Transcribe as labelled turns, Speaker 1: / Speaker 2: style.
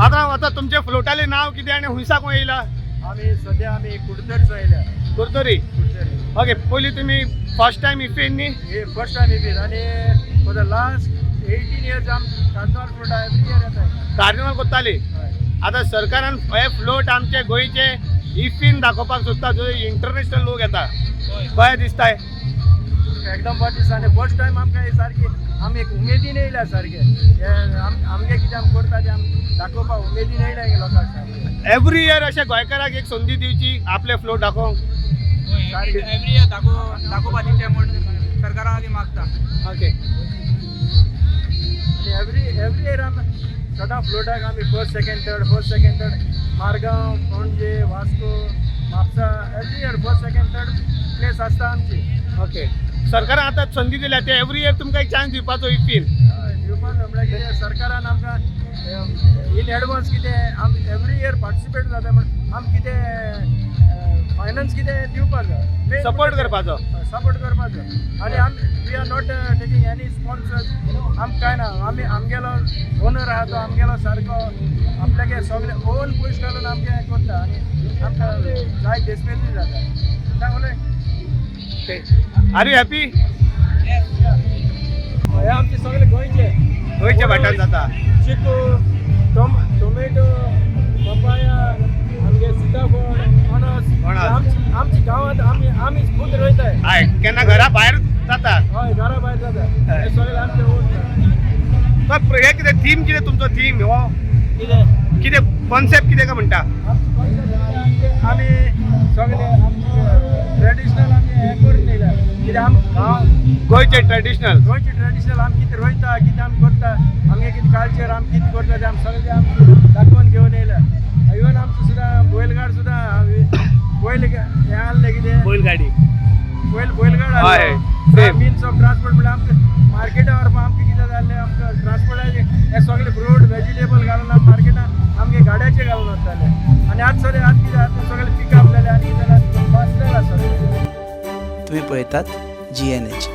Speaker 1: आतां आतां तुमचे फ्लोटालें नांव कितें आनी हुंयसा खंय येयला?
Speaker 2: आमी सद्या आमी कुडतरचो येयल्या.
Speaker 1: कुरतरी.
Speaker 2: कुडतरी.
Speaker 1: ओके, पयलीं तुमी फर्स्ट टायम इफ्फीन न्ही?
Speaker 2: हे फर्स्ट टायम इफीन आनी for the last 18 years आम कार्निवाल फ्लोटा एवरी इयर येता.
Speaker 1: कार्निवाल करताली. आतां सरकारान हे फ्लोट आमचे गोंयचे इफ्फीन दाखोवपाक सोदता, जो इंटरनॅशनल लोक येता, कशें दिसताय?
Speaker 2: एकदम बरें दिसता आनी फर्स्ट टायम आमकां हे सारकी आमी एक उमेदीन येयल्या सारके हे आमगे कितें आमी करता तें आमी दाखोवपाक उमेदीन येयल्या लोकांक सारकें.
Speaker 1: एवरी इयर अशें गोंयकाराक एक संदी दिवची आपले फ्लोट दाखोवंक.
Speaker 3: एवरी इयर दाखोवपा दिवचें म्हूण सरकारा लागीं मागता.
Speaker 1: ओके.
Speaker 2: आनी एवरी इयर आमी सदां फ्लोटाक आमी first, second, third, first, second, third, Margao, Panaji, Vasco, Mapusa, every year first, second, third place आसता आमची.
Speaker 1: ओके, सरकारान आतां संदी दिल्या ते एवरी इयर तुमकां एक चान्स दिवपाचो इफ्फीन.
Speaker 2: हय, दिवपाक म्हणल्यार कितें, सरकारान आमकां इन एडवान्स कितें आमी एवरी इयर पार्टिसिपेट जाता म्हण आम कितें फायनान्स कितें दिवपाक जाय.
Speaker 1: सपोर्ट करपाचो.
Speaker 2: सपोर्ट करपाचो आनी आमी we are not taking any sponsors. आम कांय ना, आमी आमगेलो ओनर आहा तो आमगेलो सारको आपल्यागे सगळे ओन पयशे घालून आमगे हें करता आनी आमकां जाय देशमेजूय जाता सांगले.
Speaker 1: Are you happy?
Speaker 2: हे आमचे सगळे गोंयचे.
Speaker 1: गोंयच्या भाटान जाता.
Speaker 2: चिकू, टोमॅटो, पपाया, आमगे सीताफळ, अनस.
Speaker 1: अणस.
Speaker 2: आमच्या गांवांत आमी आमी खूद रोयताय.
Speaker 1: हय, केन्ना घरा भायर जाता.
Speaker 2: हय, घरा भायर जाता.
Speaker 1: हय.
Speaker 2: हे सगळे आमचे ओन.
Speaker 1: तर हे कितें थीम, कितें तुमचो थीम हो?
Speaker 2: कितें?
Speaker 1: कितें कॉन्सेप्ट कितें काय म्हणटा?
Speaker 2: आमी सगळे आमचे ट्रेडिशनल आमी हें करून येयल्या कित्याक आम गांव
Speaker 1: गोंयचे ट्रेडिशनल.
Speaker 2: गोंयचे ट्रेडिशनल आमी कितें रोयता, कितें आमी करता, आमगे कितें कल्चर, आमी कितें करता तें आमी सगळें आमी दाखोवन घेवन येयल्या. इवन आमचो सुद्दां बैलगाड सुद्दां बैल हें आहलें कितें.
Speaker 1: बैलगाडी.
Speaker 2: बैल बैलगाड.
Speaker 1: हय, same.
Speaker 2: Means of transport म्हणल्यार आमकां मार्केटा व्हरपाक आमकां कितें जाल्लें, आमकां ट्रान्सपोर्टाचें हे सगळे फ्रूट वेजिटेबल घालून आमी मार्केटान आमगे गाड्याचेर घालून वताले आनी आतां सगळे आतां कितें आतां सगळे पिकअप जाले आनी कितें जालें, फास्ट जाला सगळें.
Speaker 4: तुम्ही पळयतात जीएनएच.